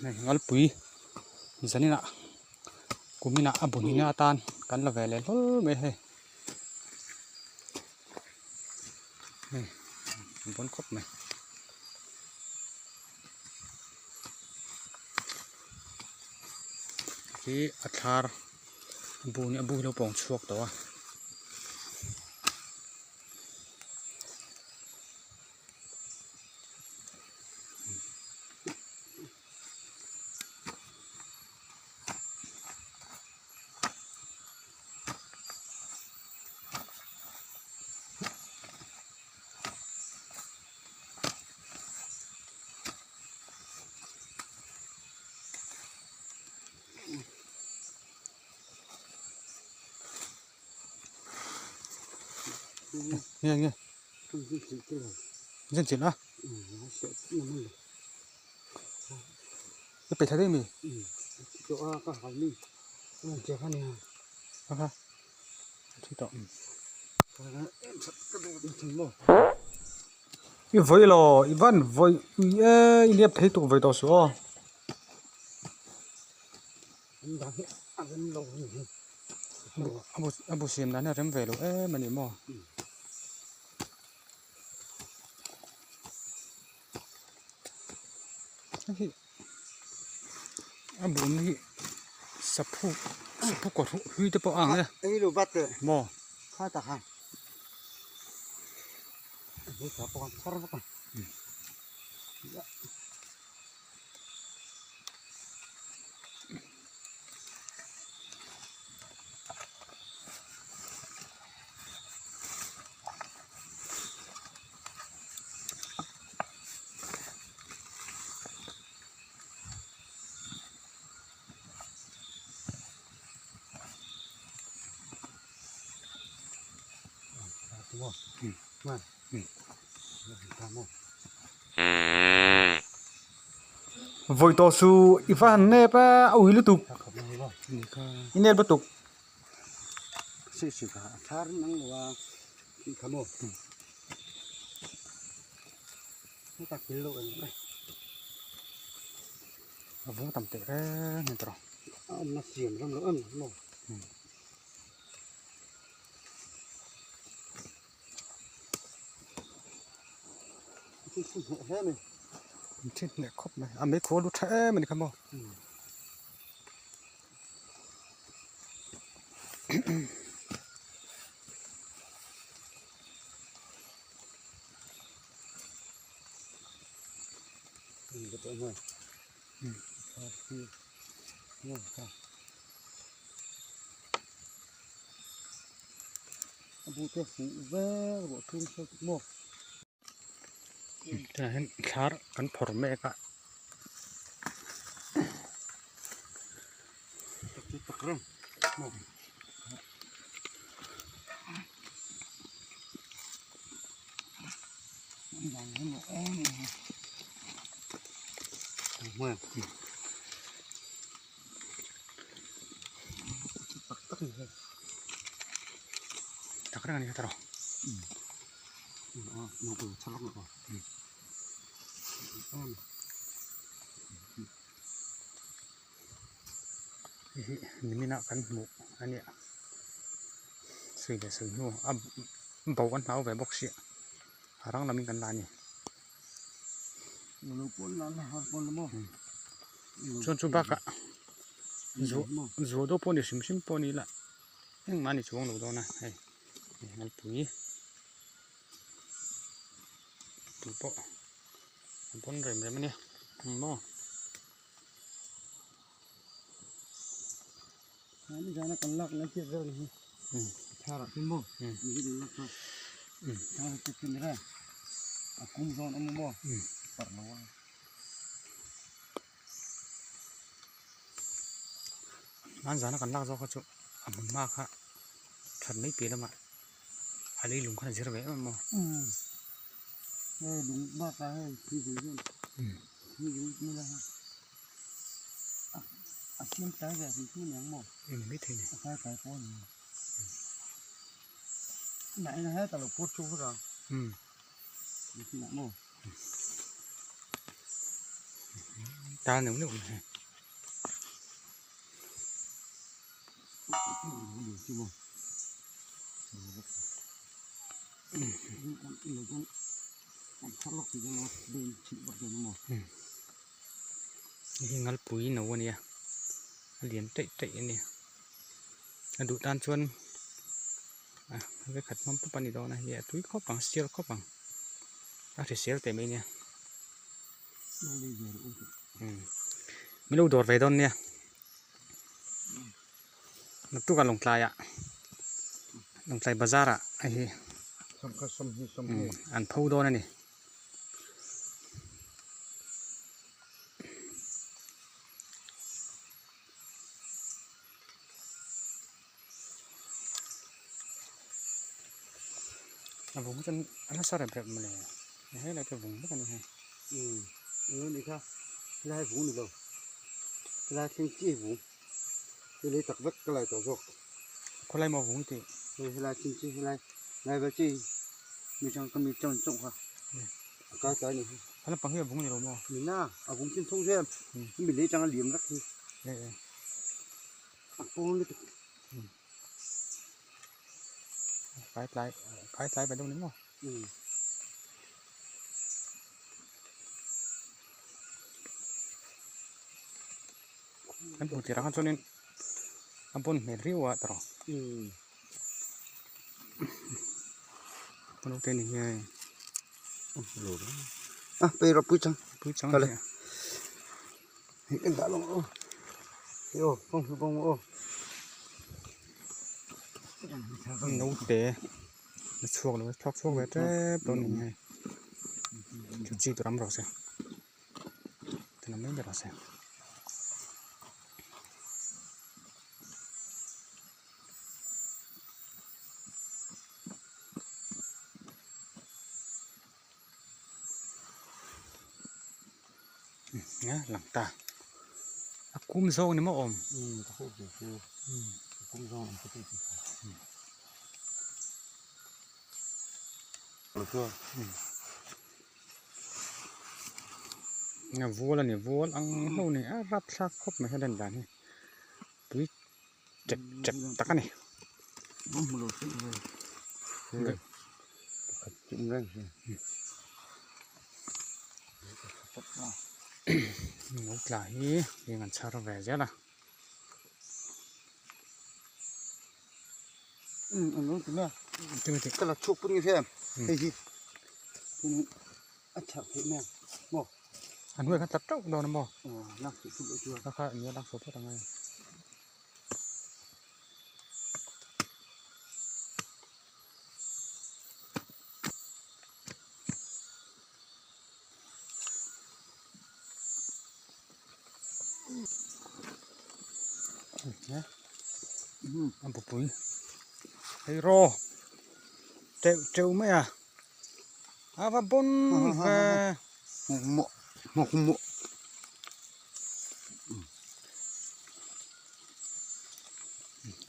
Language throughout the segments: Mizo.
Hei ngalpui zaninah kuminah a bunina atan kan la ve leh hlawl mai hei. Hei a bawn khawp mai. Khi a thlar a bu a bu hi lo pawng chhuak tawh a. Nge nge Zen chilh a I peih thla daih mi Kha thi tawh I vawi law i van vawi ui e i liap thei tuk vawi tawh suh aw. A bu siam dan hi a rem ve lo em a ni maw. Hei a bu awmna hi saphu saphu kawr hlui te pawh a ang e maw. Vawi tawh su i va han nep a a ui lutuk i nep lutuk. A vung tam teh reng a ni tawh. Thi hneh khawp mai a mei khawl lu tha em a ni kha maw. Tunah hian thlar kan phawrh mek a. Tak reng a ni kha tawh hei hi nimin ah kan hmuh a nia sawi leh sawi hnu a bo kan hlau ve bawk sia a rang lam in kan la a ni. Chuan chu bakah zuah deuh pawh ni hrim hrim pawh ni ila engmah a ni chuang lo dawn a hei ngalpui tih pawh a pawn rem rem a nia maw. Hmanzana kan lak zawk kha chu a hmun hma kha that mai piah lamah a leilung khan a zir ve em em maw. Eng mai thei ni. Tal neuh neuh mai hei. Hei hi ngalpui no a nia a lian taih taih a nia a duh tan chuan a vekhat hmang pawp a ni dawn a hei a tui khawp ang sial khawp ang a hrisel teh mai nia min lo dawr ve dawn nia naktuk ah lawngtlai ah lawngtlai bazar ah hei hi an pho dawn a ni. A vung chuan a nasa rep rep mawle helai te vung vek a ni hei. Umm eng ni kha helai vung ni lo helai thleng chiah hi vung helai tak vek ka lai tawh zawk. Khawlai maw vung tih? Hei helai thleng chiah helai lai vel chiah hi mi chang ka mi chang chauh kha a kai tlai ni hi. A lampang hi a vung ni lo maw? Ni na a vung chin tho zel mi lei chang a liam vek hi. A pawn lutuk. Kai tlai kai tlai ve deuh ni maw? Kan hmuh tirah khan chuanin a bawn hmel riau a tawrh ang naute ni hian a pei rawh pui chang pui chang kale hei kan dah lawng aw hei aw kawng hmu bawng aw naute a chhuak lo a thlawk chhuak ve tep dawn ni hei chu chi tur awm rawh se. Tuna mai ber ase. Nia lang ta a kum zawk ni maw awm. Vual a ni vual ang ho ni a rapthlak khawp mai hian a lan dan hi tui chep chep tak a ni. Lo tla hi heng an chhar ve zel a. A hnuai khan tlat teuh dawn a maw? Kha kha nia lak chhuah phawt ang e. A bupui hei raw teuh teuh mai a. A va bawn ve.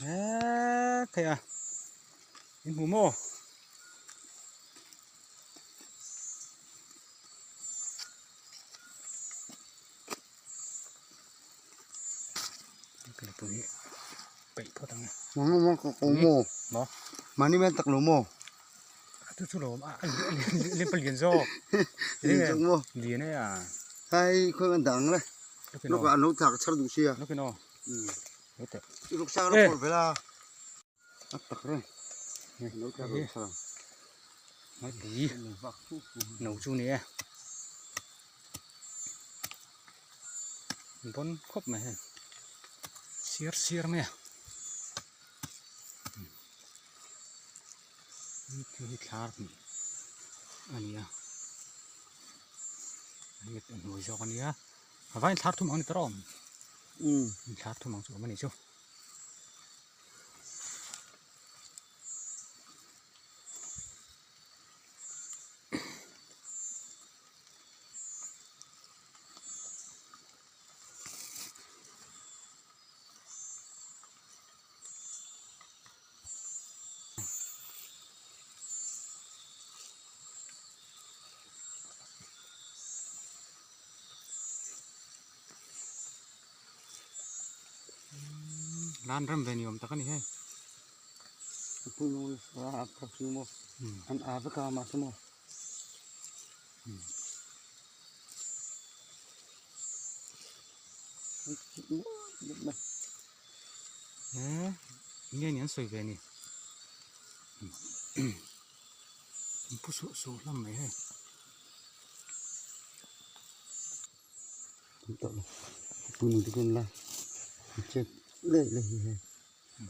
He thei a in hmu maw? Peih phawt ang e. Maw? Mahni men tak lo maw? Chu chu lo a lian pa lian zawk. Lian zawk maw? Lian e a. Hai khawi an dang le. Lawk ah an lo thak char duh sia. Lawk in aw. I ruk sang ro pawr vela. A tak reng. Lo thak ro char. Mai pui. No chu ni e. Bon khawp mai hei. Sir sir mai a. Hei hi thlar hnih a ni a hei a hnuai zawk a nia a vaiin thlar thum ang a ni tawh awm thlar thum ang chu awm a ni chu. Lan rem ve ni awm tak a ni hei. An a vek a mahse maw. He nge ni an sawi ve ni. An pu suh suh hlawm mai hei.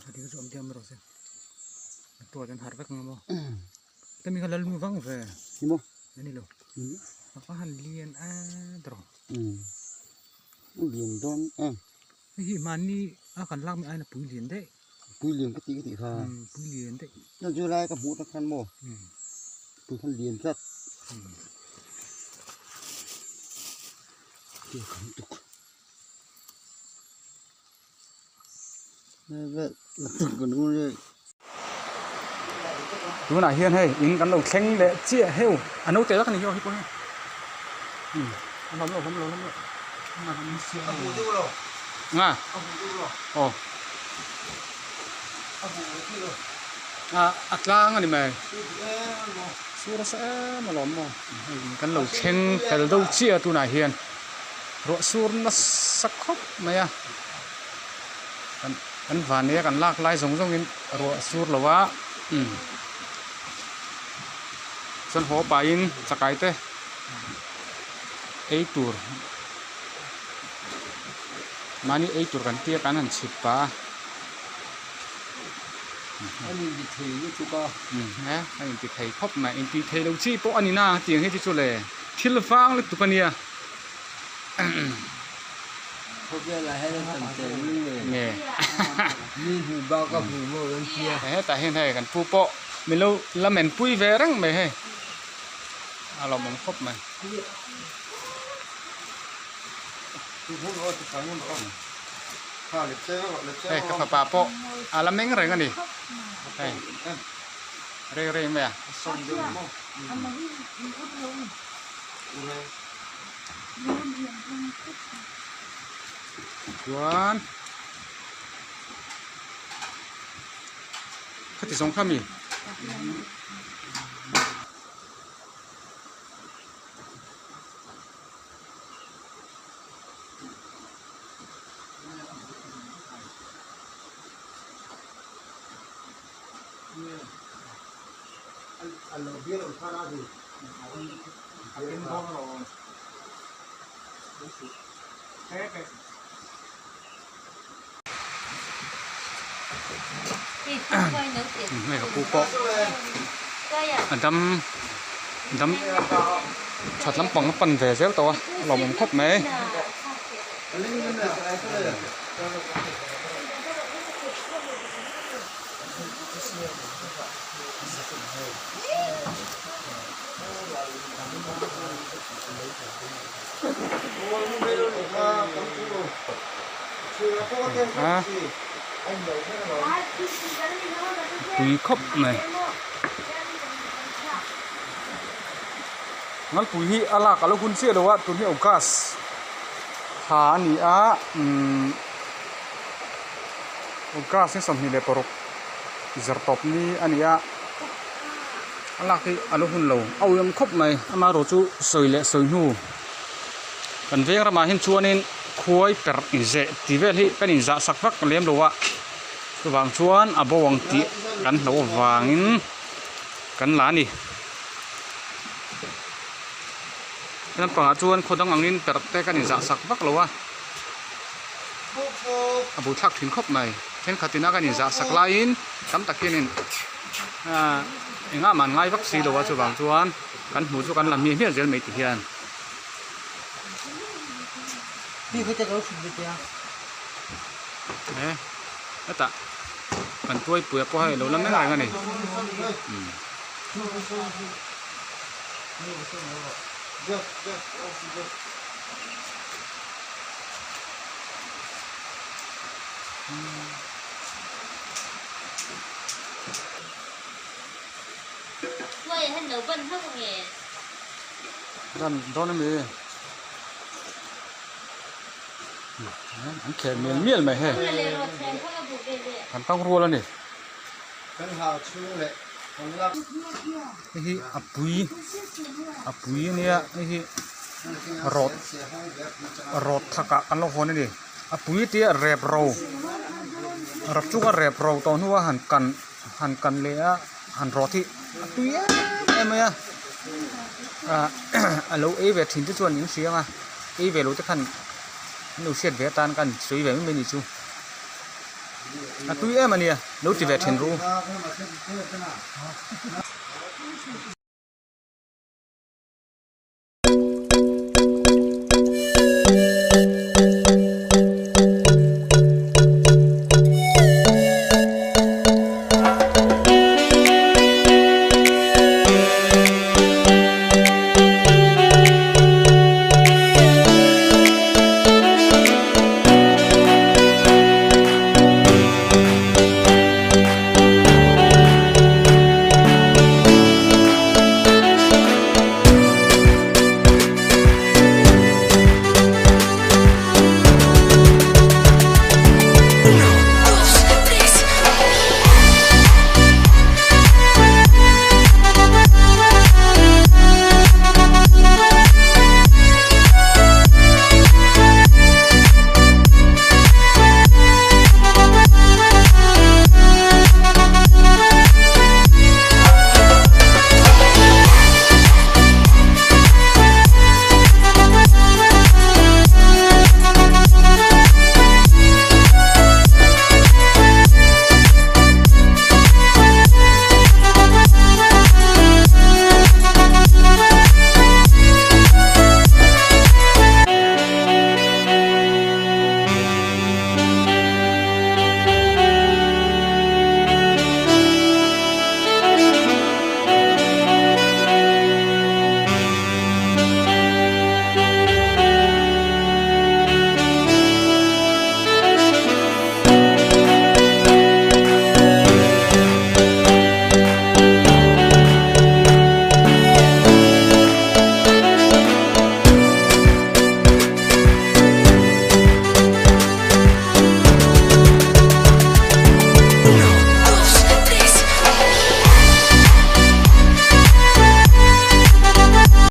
Heti chu awm diam rawh se. A tuah chuan har vek ang maw. Hemi kha lal mu vang ve. Ni maw? Ani lo. A va han lian a tawrh. Lian dawn em. Hei hi mahni a kan lak mi aiin a pui lian daih. Pui lian ka tih ka tih kha. Pui lian daih. Chuan chu lai ka hmuh tak khan maw. Pui khan lian tlat. Tia kham tuk. Tunah hian hei in kan lo thleng leh chiah heu a naute tak a ni hi aw hi pawh hi a hlawm lo hlawm lo hlawm lo nga aw a tlang a ni mai sur nasa em alawm maw hei in kan lo thleng fel deuh chiah a tunah hian ruah sur nasa khawp mai a. Kan van nia kan lak lai zawng zawngin ruah a sur lo a umm chuan haw pahin chakai te ei tur mahni ei tur kan tia kan han chhip pah a umm he a inti thei khawp mai inti thei lo chi pawh a ni na tiang hi chu chu le thil vang lutuk a nia. Hetah hian hei kan pu pawh min lo la men pui ve reng mai hei a lawmawm khawp mai. Hei ka fapa pawh a la meng reng a ni hei rei rei mai a. Chuan khati zawng kha mi. Hei ka pu pawh a dam dam that lampang a pan ve zel tawh a a lawmawm khawp mai. Tui khawp mai Ngalpui hi a lak a lo hun chiah lo a tun hi August thla a ni a umm August ni 26 zirtawp ni a ni a. A lak hi a lo hun lo a uiawm khawp mai amaherawh chu sawi leh sawi hnu kan veng ramah hian chuanin khuai perh inzeh tih vel hi kan inzah sak vak lem lo a chuvang chuan a bo ang tih kan hlo avangin kan la a ni lampangah chuan khaw dang angin perh te kan inzah sak vak lo a a bu thlak thin khawp mai thenkhat ina kan inzah sak laiin tam tak hianin. Ahh engah mah an ngai vak si lo a chuvang chuan kan hmuh chu kan la hmiah hmiah zel mai ti hian. Eh hetah kan tuaipui pawh hei a lo la meng reng a ni. Dan dawn a mi. An khel mial mial mai hei kan tang rual a ni. Hei hi a pui a pui a nia hei hi rawt rawt thak ah kan lo hawn a ni a pui te a rep ro rap chunga rep ro tawh hnua han kan han kan leh a han rawt hi a tui em em mai a ah a lo ei ve thin te chuan in hria ang a ei ve lo te khan an lo hriat ve atan khan sawi ve mai mai a ni chu a tui em a nia lo ti ve thin ru.